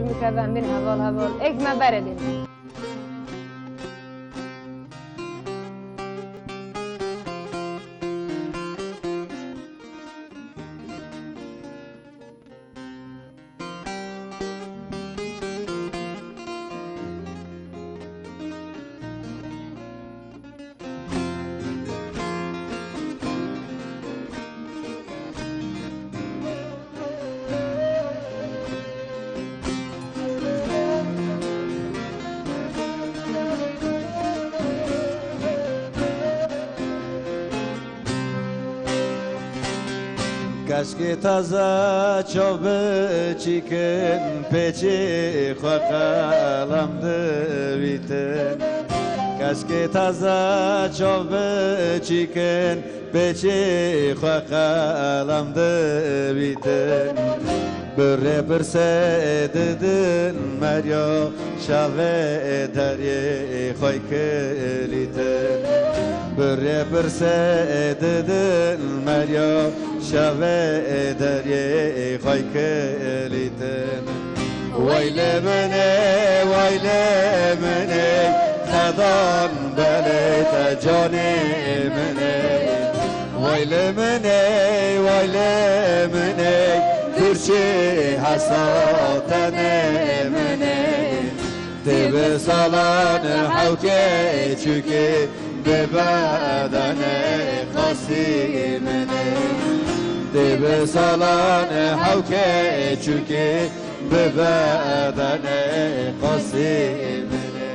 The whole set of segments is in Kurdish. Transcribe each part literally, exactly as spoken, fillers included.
Bikeve em bên heval heval. Êk me berê dê. Keşkê taze çav biçîkin, pêçê xwe qelem divîtin. Keşkê taze çav biçîkin, pêçê xwe qelem divîtin. Bi rê pirsê didin meriya, şevê deriyê xwe kilîtin. Bi rê pirsê didin meriya, şevê deriyê xwe kilîtin. Weylê min ê, weylê min ê, qedan belê te canê min ê. Weylê min ê, weylê min ê, dûrçî hesa tenê min ê. Tê bi salan hewkê çûkê, bi bedenê xasî min ê. Tê bi salan hewkê çûkê, bi bedenê xasî min ê.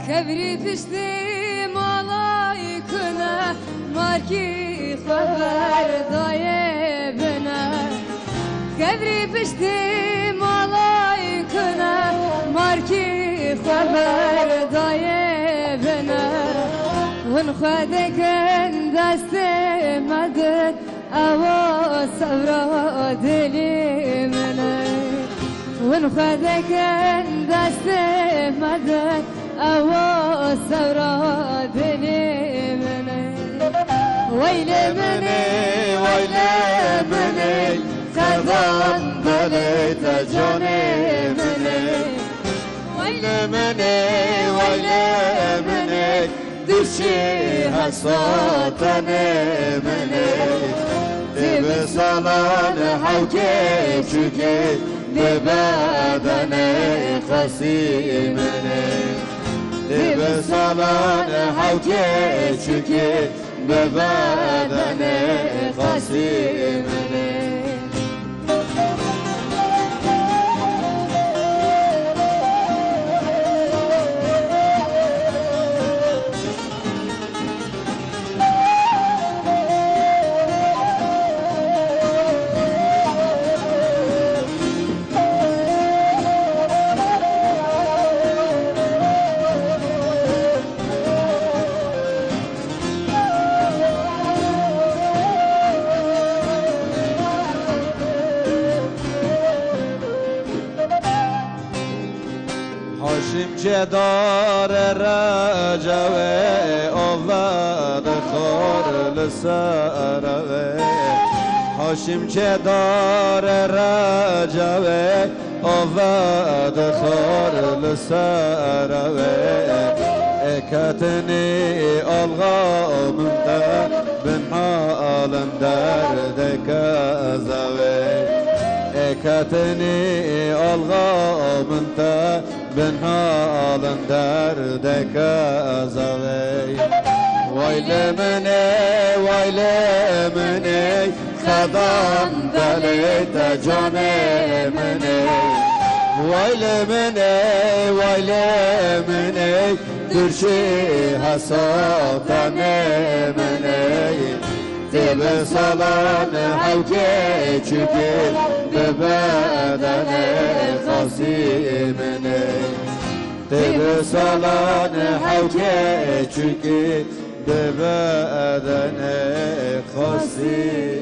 Kevrî piştî malay kune, markî xwe berdayê bine. Kevrî piştî malay kune, markî xwe berdayê bine. Hûn xwe dikin destê me din, ewa sewra dilî min e. Hûn xwe dikin destê me din, ewa sewra dilî min e. Weylê min ê, weylê min ê, qedan belê te canê min ê. Weylê min ê, weylê min ê, dûrçî hesa tenê min ê. Tê bi salan hewkê çûkê, bi bedenê xasî min ê. Tê bi salan hewkê çûkê, bi bedenê xasî min ê. Haşim çê dare Recewê, ave dixwar li ser evê. Haşim çê dare Recewê, ave dixwar li ser evê. Ê ketinî alxa min te, bin halin derdeke zewê. Ê ketinî alxa min te, bin halin derdeke zewê. Weylê min ê, weylê min ê, qedan belê te canê min ê. Weylê min ê, weylê min ê, dûrçî hesa tenê min ê. Tê bi salan hewce çûkê bi bedenê xasî min ê. Tê bi salan hewce çûkê bi bedenê xasî